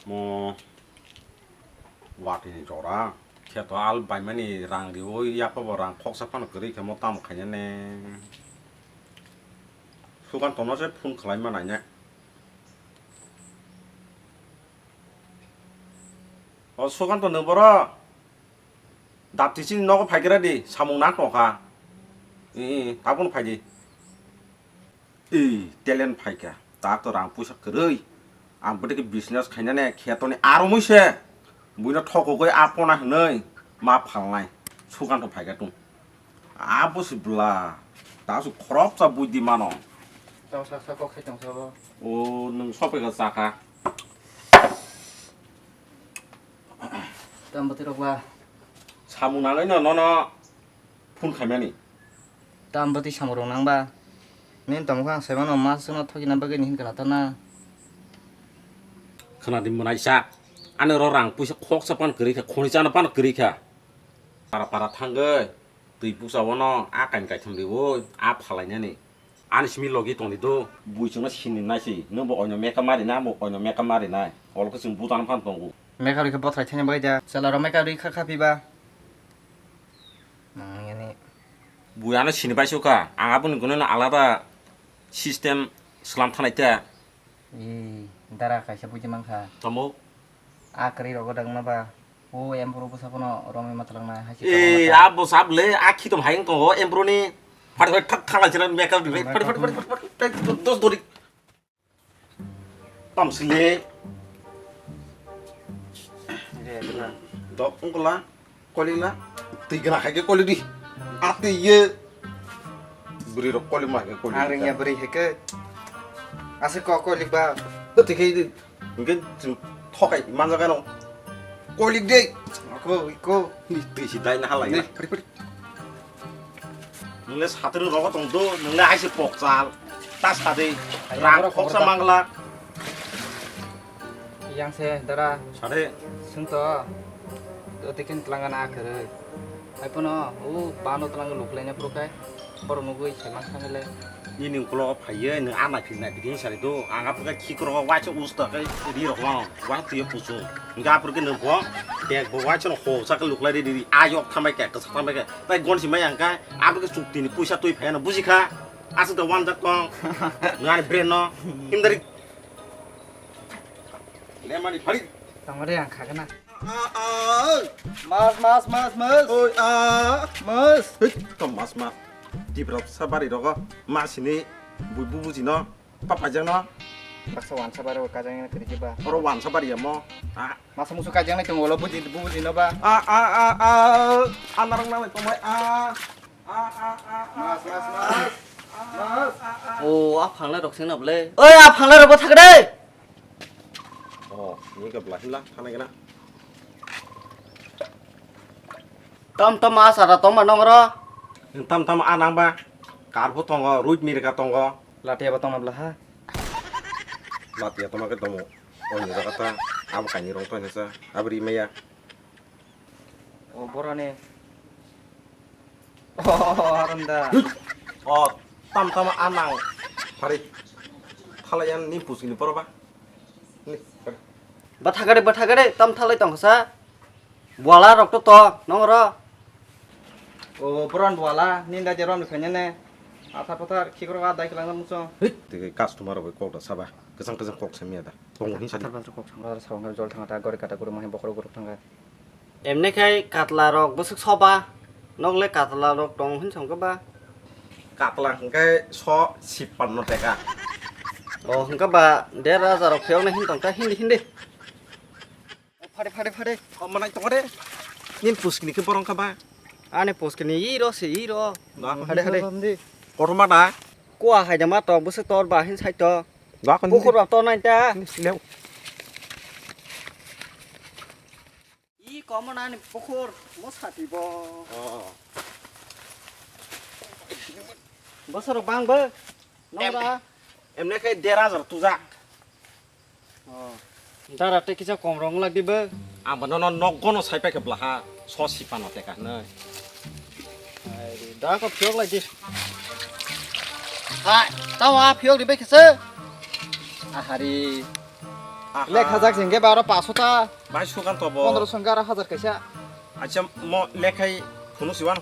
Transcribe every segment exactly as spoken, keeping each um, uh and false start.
Mo watini jora kheto al baimani rang riwi, yakobo rang khoksa phano kwrwi khe mo tamo khainane. Sukantono se phone khlai ma nainai. O Sukanto, nwng boro dapti chini nogo phaigra di, samung nang tongkha. I, i, tabukno phaidi. I, talent phaikha. Ta to rang puisa kwrwi. Ang bwtwi khe business khainani khetoni aro muise. Buino thokogwi apona hwnwi ma phalnai. Sukanto phaikha tung. Abo se bwla. Ta su khoroksa buidi mano. Tamo sak sak kok khai tong sabo. O, nwng sophaikha chakha. Tamo bwtwi rok ba. Samung nangwi no, nono phone khaimani. Tamo bwtwi samung rok nang ba. Nini tamo khe ang sai mano, ma chwngno thokina bagwi ni hinkha na ta na. Khna di mwnaisa. Ani ro rang puisa khoksa pan kwrwi kha, khoni chana pan kwrwi kha. Para para thangwi twi pusa wano a kain kaitham riwi a phalainani. Ani simi logi tongdi do. Bui chwngno sini naisi. Nwng bo oino makeup mari na, bo oino makeup mari nai. Olo khe chwng bujana phan tongo. Makeup rikhe bothrai thani bai da. Chwla rok makeup ri kha kha piba. Nang yani. Bui ano sini bai suka. Ang aboni gwnano alada system slam thanai ta. Ih, dara kaisa buji mankha. Tamo? A kwrwi rogo dagna ba. O emphru bwsa phano romwi ma twlangna hai se. Eh, a bwsa bwle, a khitom hai wng tongo emphru ni. Phari phari thak khala jira makeup di. Phari phari phari phari phari. Dos dori. Tamsile. Dok ungkula. Kolila. Twi gana hai ke koli di. Ate ye. Bwrwi rok koli ma hai ke koli. Ang ringya bwrwi hai ke. Ase ko koli ba. Twi khai di. Hingke chwng thokai manjak ano. Kolik de. Ako iko. Ni twi si dai na halai. Ni, pari, pari. Nungle satri rogo tong do, nungle hai se pokchal. Ta sade. Rang khoksa mangla. Yang se dara. Sade. Sung to. Do tikin telangana akhiroi. Hai pono, o bano twlang luklaina phuru khai, borok nugwi se mang thangwi le. Nini ukulok phaiye, nwng a naiphi naiphi khe sari do, ang aphuru khe khikrok waisa usta khe ri rok mano, waisa twiyo kuchung. Hingkhe aphuru khe nwng bo, bag bo waisa no ho sa khe luklai ri ri, a yok thambai khe, kwchak thambai khe, tai gon si mai ang khe, aphuru khe chukti ni puisa twi phaiya no buji kha, aswk da wanjak tong, nwng ani brain no, himdari. Lemani phari. Tongore ang khagana. Ah, ah. Mas, mas, mas, mas. Oi, ah. Mas. Hei, to mas, mas. Dibra sabari rogo. Masini bui bubuji no. Papajang no. Baksa wansa bari o kajang na kiri ba. Oro wansa bari ya mo. Ah. Masa musu kajang na tong wala buji bubuji no ba. Ah, ah, ah, ah. Anarang na to mai. Ah. Mas, mas, mas. Mas. O, a phanglai rok sengna bwle. Oi, a phanglai rok bo thak de. O, ni ka bwla himla, thana gana. Tam tam a sara tongma nongro. Tam tam a nangba. Karbo tongo, ruit mirika tongo. Latia ba tongna bwla ha. Latia tongma ke tongo. O ni jaga ta, abo kaini rong to nisa, abo ri maya. O boroni. O aron da. O tam tam a nang. Phari. Thalai yan ni pusi ni poro ba. Ni. Bathagare bathagare tam thalai tong sa. Buala rok to to nong ro. O boron buala ni da jerom ni khanya ne. Athar pathar khikrok a dai klang muchung. Tei customer rok kok da saba. Kesang kesang kok samya da. Tongo hin sadi. Athar pathar kok samra sa jol thanga ta gori kata gori mo hin bokro gori thanga. Emne khai katla rok bwswk soba, nok le katla rok tong hwn song khe ba? Katla hwnkhe so sipanno teka. O hwnkhe ba der hajar rok phiyok na hin tong ta hindi hindi. Phare phare phare. O manai tong re. Nin puskini khe borong kha ba? Ani puskini iro se iro. Phare phare. Kotorma da? Kua hai da ma tong bwswk tor ba hin sai to. Pukhur ba to nai ta. Sileu. I komo nani pukhur mo sati bo. Oh. Bosor bang bo. Nora. Emne khai der hajar tujak. Oh. Dara te kisa kom rong lagi bo. Ang bono no nok gono sai pai ke blaha so sipano te ka nai. Ai, da ko phiok lai di. Hai, tawa phiok di bai kisa. Ahari. Aha. Lekha jak jeng khe baro paso ta. Bai sukan to bo. Pondro song gara hajar kaisa. Acha mo lekhai phunu siwan.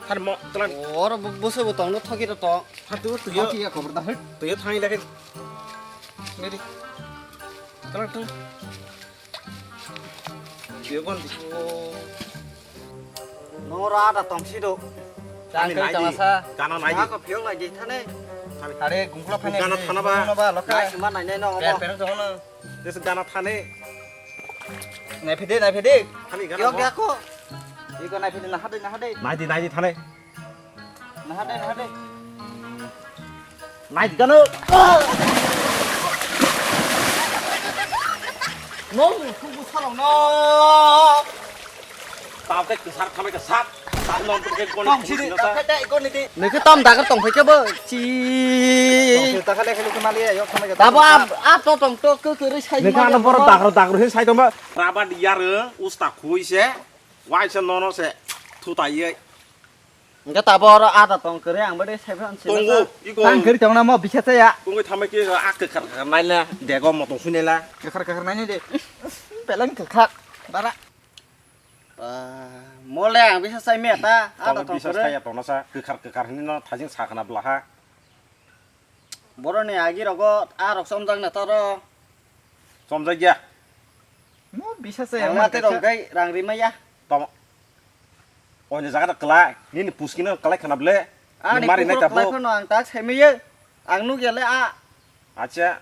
Thar mo tlan. Oro bo-, bwswk bo tongno thoki ro tong. Thar tu tu yo. Thoki ya khobor da hit. Tu yo thang lekhai. Neri. Tlan tu. Yo gon di. Nora da tong si do. Thani nai di. Gana nai di. Ako phiyok nai di thane. Are gungkula phane. Gana thana ba. Nai sima nai nai no. Per per tong no. Des gana thane. Nai phede, nai phede. Khali gana. Yo, gya ko. Iko nai phede, na hade, na hade. Nai di, nai di thane. Na hade, na hade. Nai di gano. No, no, ku bu salong no. Tao tei kwsar khamai ka sat. Tong sidi, tong khe tei ikor nidi. Nokhe tom dagar tong phaikhe bo. Chi. Tong sidi, ta khale khale khumali ya, yok khamai ka. Tabo ab, ab to tong to khe khe ri sai. Nokhe ano borok dagar dagar hin sai tongma. Rabat yar usta khui se. Wai se nono se. Thutai ye. Nokhe tabo oro ada tong khe ri ang bade sai phan se. Tongo, iko. Tang khe ri tong na mo bisa cha ya. Tongoi thamai khe ak khar khar nai la. Dego mo tong sui nai la. Khar khar nai de. Peleng khar. Bara. Ba, mole ang bisa sai me ta, a Tong da tong bisa kore. Sai ya tong na sa, kwkhar kwkhar hini no thajing sa khana bla ha. Boroni agi rogo a rok somjak na toro. Somjak ya. Mo bisa sai Ang ang mate rong kaisa. Kai rang rimaya. Tong. Oini jaga da kla, nini puski no kla khana ble. Ani Mari nai pukhro ta khlai bo. Phano ang tak sai me ye. Ang nuk ya le a. Acha,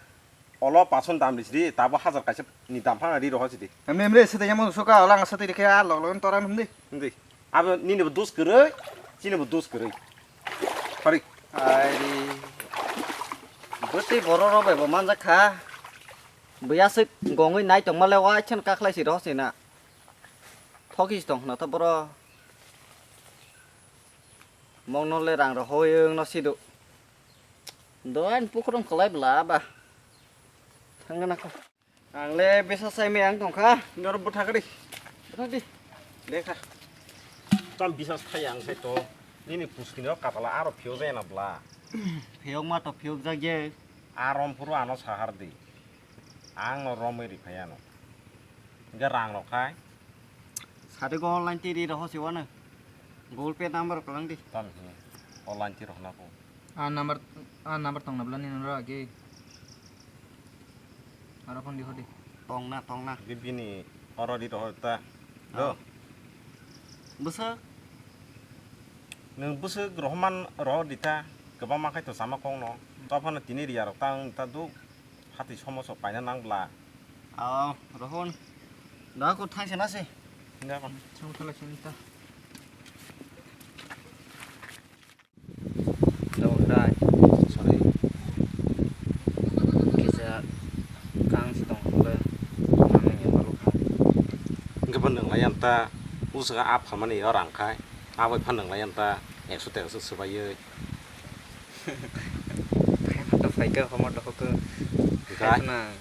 olo pason dam di sidi, tabo hajar kaisa ni dam phana ri roho sidi. Emre emre sete yamo soka ola ang sete rikhe a log log tora mandi. Hindi. Abo nini bo dus kwrwi, chini bo dus kwrwi. Pari. Ai ri. Bwtwi borok rok bai bo manjak kha. Bwya swk gongwi nai tongma le wa chen kakhlai si roho sina. Thoki si tong khna to boro. Mokno le rang rohoi wng no sido. Doan pukhrum kwlai bla ba. Thangna ko. Ang le bisa sai me ang tongkha. Noro bwthak di. Bwthak di. Lekha. Tam bisa sai ang sai to. Nini puskini o katala aro phiyok jaya na bla. Phiyok ma to phiyok jak ye. Arom phuru ano sahar di. Ang no romwi ri phai ano. Hingke rang rok khai. Sade go online tiri roho se wano. Google Pay number rok lang di. Tam hini online tiri rohna ko. A number, a number tong na bla ni nora age. Aro phone di hodi. Tong na, tong na. Di bini oro di roho ta. Do. Ah. Bwswk? Nwng bwswk rohman roho di ta. Kwbangma khai to sama kong no. Tophano tini riya rok ta wng ta do. Hati somo sok paina nang bla. Aw, rohon. Da ko thang se na se. Hinda kon. Chong tala se nita. Dong dai. Sorry. Kisa kang si tong le. Mane ni malu kha. Hingke bo nwng lai ang ta. Usaka a phalmani yo rang khai. Aboi phan nwng lai ang ta. Ekso terso swbai ye. Khaima to phaikha, homa to hokha. Khaima.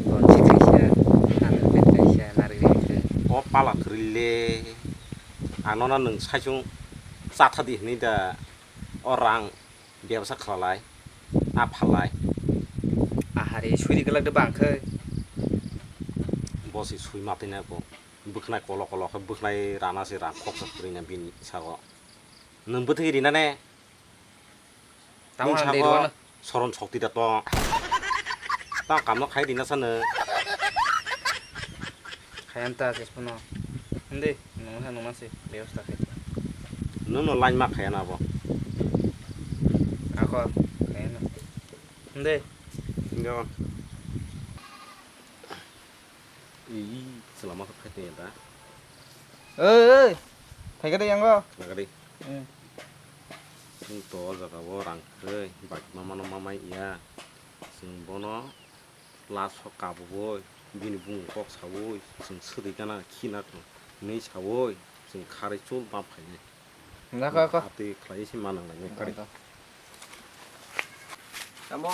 Bonsi kaisa, narikli kaisa, narikli kaisa. O pala kwrwi le. Ang nono nwng saichung chatha di hwnwi da. O rang bebsa khalalai. A phalai. Ahari suri kwlak de bang khe. Bosi sui matwi na ko. Bwkhnai kolo kolo khe bwkhnai rana se rang khoksa kwrwi na bini sago. Nwng bwthwi rina ne? Tamo nwng sago soron sokti da to. Tamo kamno khai rina sa nwng. Khayam ta ches phano. Hindi, nwng ha nwng masi bebosta khai. Nwng no line ma khaya na bo. Ako, khaya na. Hindi. Hindi. Ih, selama kau kata ya ta. Oi, oi. Phaikha de yango. Nagari. Hmm. Chwng to o jaga o rang kwrwi, bike ma mano ma mai ya. Chwng bono last o kabui, bini bumung kok saui, chwng swrwi gana khina hinwi saui, chwng kharwi chul ma phainai. Nako, ko. Atwi khlai se ma nang nai kari. Nako. Tamo.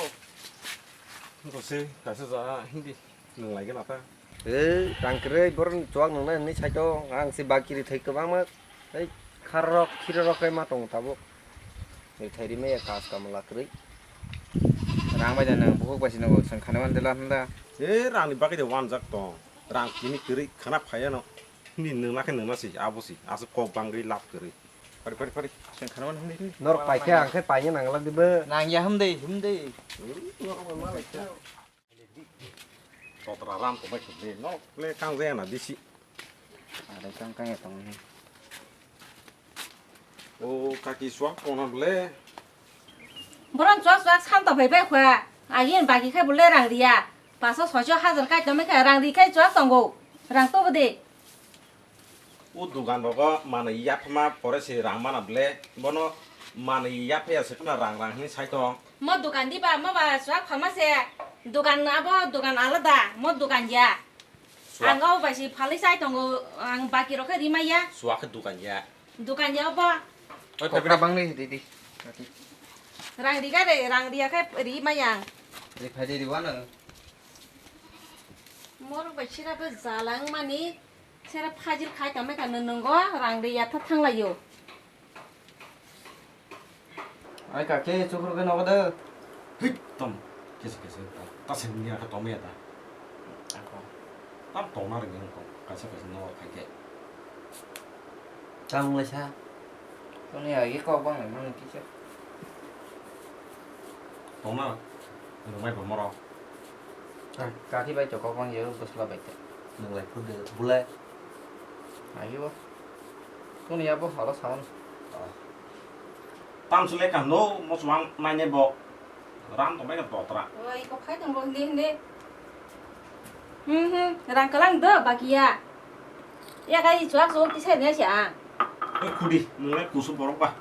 Ko se kaisa ja hindi. Nwng lai gana ta? Ei, rang kwrwi borok ni chuak nwngnai hwnwi sai tong. Ang se bakiri thai kwbangma. Ei, kharok, khirorok khe ma tongo tabuk. Rithai rimaya kas kamla kwrwi. Rang bai da nang buhuk bai sino bo chwng khana wan dela hwnda. E rang ni bagwi de wanjak tong. Rang tini kwrwi khana phaiya no. Ni nungna khe nungna si abo si. Aswk kok bangwi lab kwrwi. Phari phari phari. Chwng khana wan hwnda. Norok pai khe ang khe paina nangla dibo. Nang ya hwnda hwnda. Totra ram ko bai khwlwi no le kang jaya na bisi. Are kang kang ya tong ni. O kaki suak kona ble. Boron suak suak santa bai bai khwa. Agin bagi khai bole rang riya. Paso soiso hajar kai tome kha rang ri khai suak tongo. Rang to bode. O dugan rogo mane yaphama pore se rang mana ble. Bono mane yaphaya se khna rang rang hini sai tong. Mo dukan di ba, mo ba suak phalma se. Dukan abo dukan alada, mo dukan ya. Suak. Ang abo bai si phalwi sai tongo, ang baki rok khe ri maya. Suak khe dukan ya. Dukan ya abo. Oi, kokra bang ni di di. Rang ri ga re, rang ri ya khe ri maya. Ri phai di ri wa nang. Mor bai sira bo jalang mani, sira phajil khai tong mai kha nung nungo, rang ri ya tha thang lai yo. Ai ka ke chukur ke nogo de. Hit tom. Kese kese. Ta se ni aka tom ya ta. Ako. Tam tom na ring ko. Kaisa kaisa no khai ke. Tam le sa. Toni agi kok bang le mani kisa. Tom na. Rumai bo moro. Kaki bai to kok bang yo bosla bai te. Nung lai phur de bule. Agi bo. Toni abo hala saun. Tam sule ka no mo suang nai ne bo. Ram to bai ka totra. Oi, ko phai tong bo hindi hindi. Hmm hmm, rang kalang do bakiya. Ya kai chuak chuak ti sai ne sia. Oi khudi, nung lai kusu borok ba.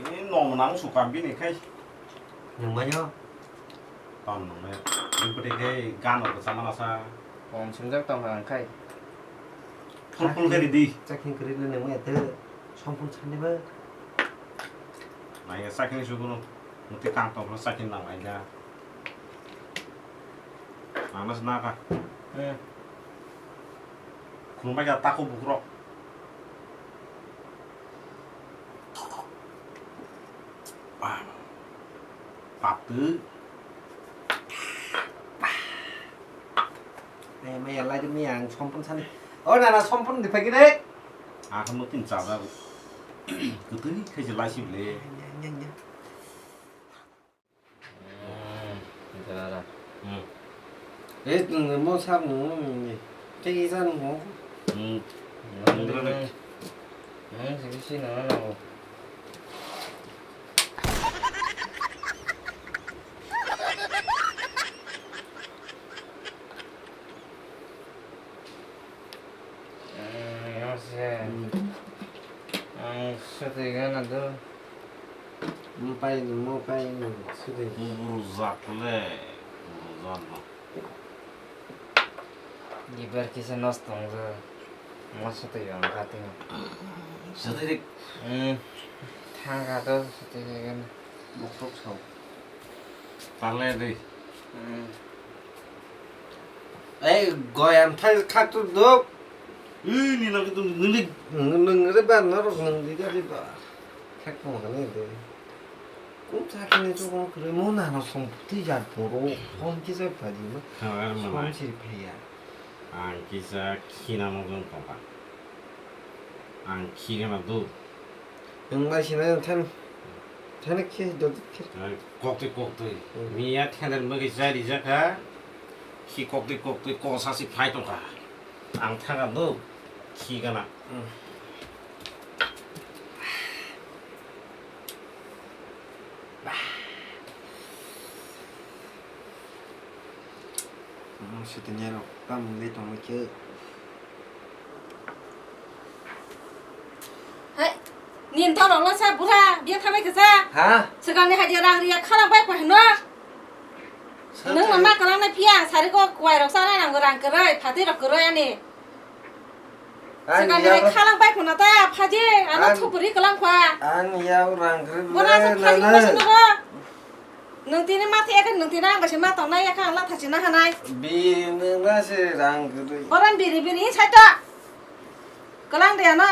Ni no nang su kam bini khai. Nung mai yo. Tam nung mai. Ni pati khai gan ko sama nasa. Pom singjak tong hang khai. Phul phul khe ridi. Chakhin kwrwi le nangmaya tei sompun sani ba. Nai ya chakhin suguno. Muti kang tong phano chakhin nang lai da. Nang nas na ka. Eh. Khulumbai ka tako bukrok. Pap tu. Eh, maya lai de maya ang sompun sani. Oh, nana sompun di pagi de. Ang kan mutin chada. Kutu ni khe je lai si ble. Nya, nya, nya. Hmm, jara. Hmm. Eh, mo sab mo. Tei san mo. Hmm. Hmm, sigi si na na mo. Ang sotwi gana do. Mo pai no, mo pai no, sotwi. Buru jak le, buru jak no. Liver kisa nosto wngkha. Mo sotwi wngkha tini. Sotwi dik. Hmm. Thangkha to sotwi gana. Bok sok sao. Pale dei. Hmm. Ei, goyan thai khak tu dok. Ui, ni nang tu nili. Nang re ba, norok nang di gari ba. Khak mo kani de. Kum sa kini tu kong kre mo na no song puti jar poro. Hon kisa pa di ma. Khabar ma. Som siri phaya. Ang kisa khina mo jong tongkha. Ang khigana do. Nwng bai sinai than, thani khe dodi khe. Koktwi koktwi. Hmm. Miya thendel mwgwi chai rijak kha. Khi koktwi koktwi kosa si phai tongkha. Ang thangkha do. Khigana. Hmm. Ang sitini rok tam wngwi tongwi khe. Hai, nin to rokno sa bura, biya thamai kisa. Ha? Swkangni hadia rang riya khalang bai koi hino. Sa Nung no tai- ma kalang nai phiya, sari ko kwai rok sa nai nango rang kwrwi, phatwi rok kwrwi ani. Ani Swkangni hai yabo- khalang bai khuna ta, phaji, ano Ani- thupuri kalang kha. Ani yabo rang kwrwi Bona le sa phaji nana. Bai sino ro. Nung tini ma thaya khe nung tini ang bai se ma tong nai ya kha ang la thachi na hanai. Bi nung na se rang kwrwi. Boran biri biri sai to. Kalang de ano.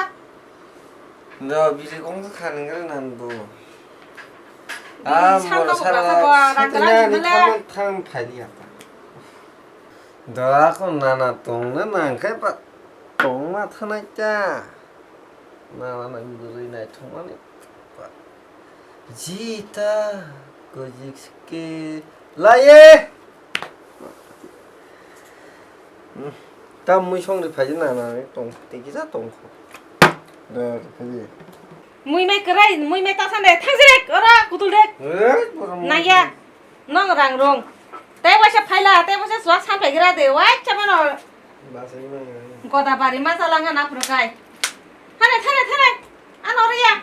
No, biri kong sa kha nung re nan bo. Ah, sal mora rok sara bwkha bo, rang sotwi kwlai nani songmale. Thamang tham phaidi ya. Dora ko nana tongna nang khe ba tongma thanai ta. Nana nang bwrwi naithokmani. Jita kojik ke laye. Hmm. Ta mui songri phaidi nana tong tei kisa tong kho. Dora phaidi. Mui mai kwrai, mui mai ta sande, thang sirek, ora kutul dek. Eh, borok mui. Naya, nong rang rong. Tei waisa phaila, tei waisa suak san phai gira de, waisa mano. Basai mano. Goda bari ma chala nga na phuru kai. Thane, thane, thane. Ano ria.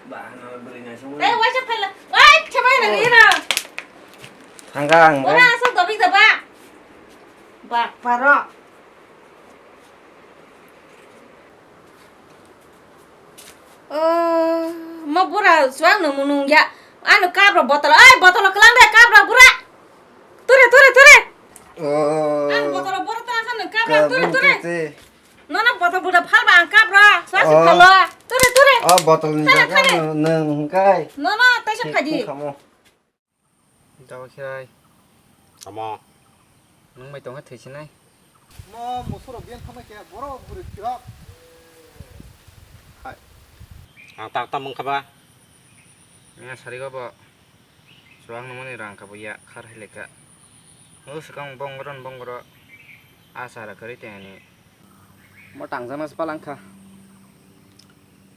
Ba, na beri ngai song. Tei waisa phaila, waisa mano gira. Thangka ang. Ora asal dobik da ba. Ba, paro. Oh, mo bura suang nung nung ya. Ano kabro botol. Ai, botol kelang de kabro bura. Ture, ture, ture. Oh. Ano botol bura tang san nung kabro, ture, ture. Nono botol bura phal ba ang kabro. Suang si phalo. Ture, ture. Oh, botol ni jaga nung kai. Nono, taisa phaji. Dawa khirai. Tamo. Nung bai tongkha thwisinai. Mo musurok biyan thamai khe borok bwrwi phirok. Hai. Ang tak tam wngkha ba? Nga sari go bo. Chuang nungmani rang kha bo ya khar hai lekha. Nung swkang bongoro bongoro. Asa ra kwrwi tengani. Mo tangjakna se palangkha.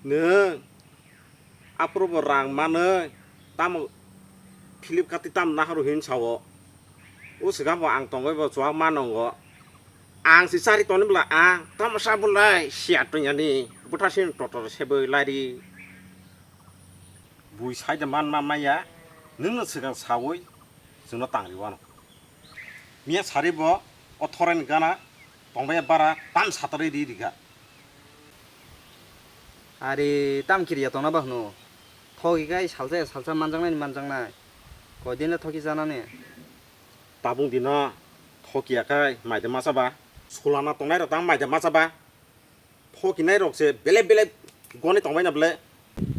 Nung. Aphuru bo rang manwi tamo Philip kati tamo nahoro hin sao. O swkang bo ang tongwi bo chuak ma nongo. Ang si chari tongni bwla ang tamo sa bwlai siya tongya ni bwtha sin totor sebwi lari. Bui sai da man ma maya nwng no swkang sawi chwngno tangri wano. Miya sari bo o thoraini gana tongbai bara tam satarwi ri rikha. Ari tam kiriya tongna ba hwno. Thoki kai salsa ya salsa manjaknai ni manjaknai. Koi din le thoki janani. Tabung dino thoki ya kai maide masa ba. Sulana tongnai rok tang maide masa ba. Thoki nai rok se belep belep goni tongbai na bele.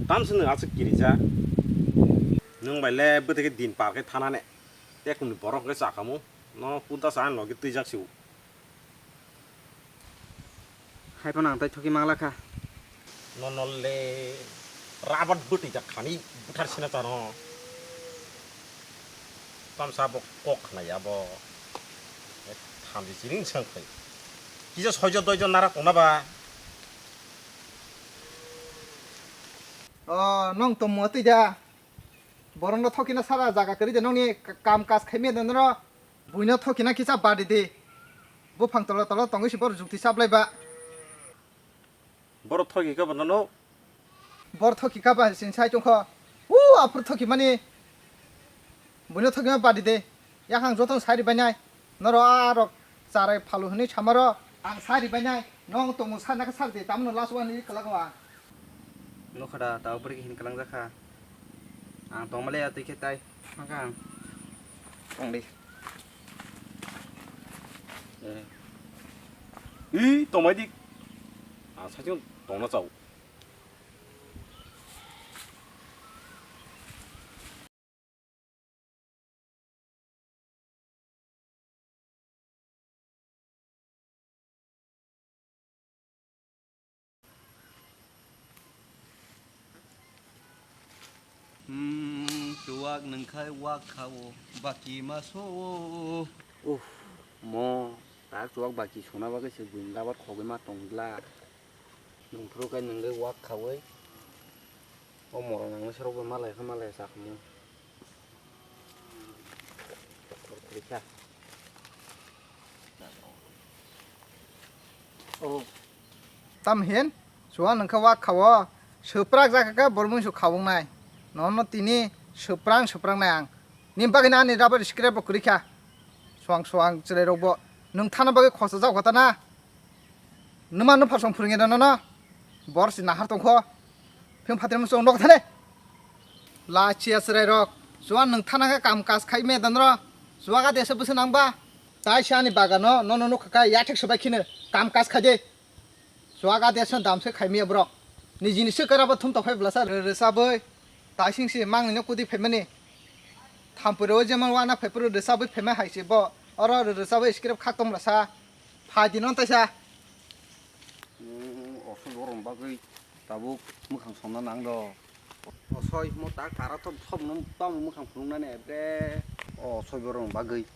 Tam se nwng aswk kirija. Nwng bai le bwtwi khe din par khe thana ne. Ekuni borok hwnkhe chakamu. No kuda sa ang logi twijak siu. Hai phano ang tai thoki mangla kha. Nono le rabat bwtwi jak khani buthar sina chano. Tamsa bo kok khnai abo. Thamji chiring sang phai. Kisa soijo doijo nara tongna ba. O, nong tongmo twi da. Borokno thokina sara jaga kwrwi de nongni kam kaj khaimya de noro. Buino thokina kisa badi di. Buphang tola tola tongwi se boro jukti chaplai ba. Boro thoki kha bono no. Boro thoki kha ba sin sai tongkho. U aphuru thoki mani. Buino thokima badi de. Yakhang jotono sai ribainai. Noro a rok charai phalu hwnwi samaro. Ang sai ribainai. Nong tongmung sa nakha sar di. Tamno last one ni kwlago ang. Nokha da tao bwrwi hin kwlang jakha. Ang tongmale ya twi khe tai. Mangkha ang. Tong di. Eh. Ih, tongmai di. Ang saichung tongna chao. Hmm, chuwak nungkhai wak khao, baki ma so. Uff, mo, tak chuwak baki sona bagwi se buini labar khogwi ma tong glak. Nungphuru khe nungwi wak khaui. O morok nangni sorokbo malai kha malai sa khamu. O. Tam hin, chuwak nungkha wak khao, swprak jakha khe bormung su khaungnai. Nono tini swprang swprangnai ang. Ni bagwino ani rubber scrap bo kwrwi kha. Suang suang chwrai rokbo. Nwng thana bagwi khosa jak hota na. Numa nupha song phwrwngya nono. Bor si nahar tongkho. Phim phatri muchung nok thane. La chia chwrai rok. Chuan nwng thana khe kam kaj khai me danro. Chuaga desa bwsa nangba. Tai si ani bagano nono nukha kha yathek sobai khino kam kaj khai de. Chuaga desa dam se khai me borok. Ni jinis se kara bo thum to phai bwlasa rwsa boi. Haising si mang nino kudi phaimani. Thampui ro jemon wana phaiphuru rwchabwi phaima hai se bo. Oro rwchabwi script khak tong masa. Phai di non taisa. Osoi borong bagwi tabuk mwkhang songna nang do. Osoi mo tak tara to sob no tamo mwkhang phunuknani bre. Osoi borong bagwi.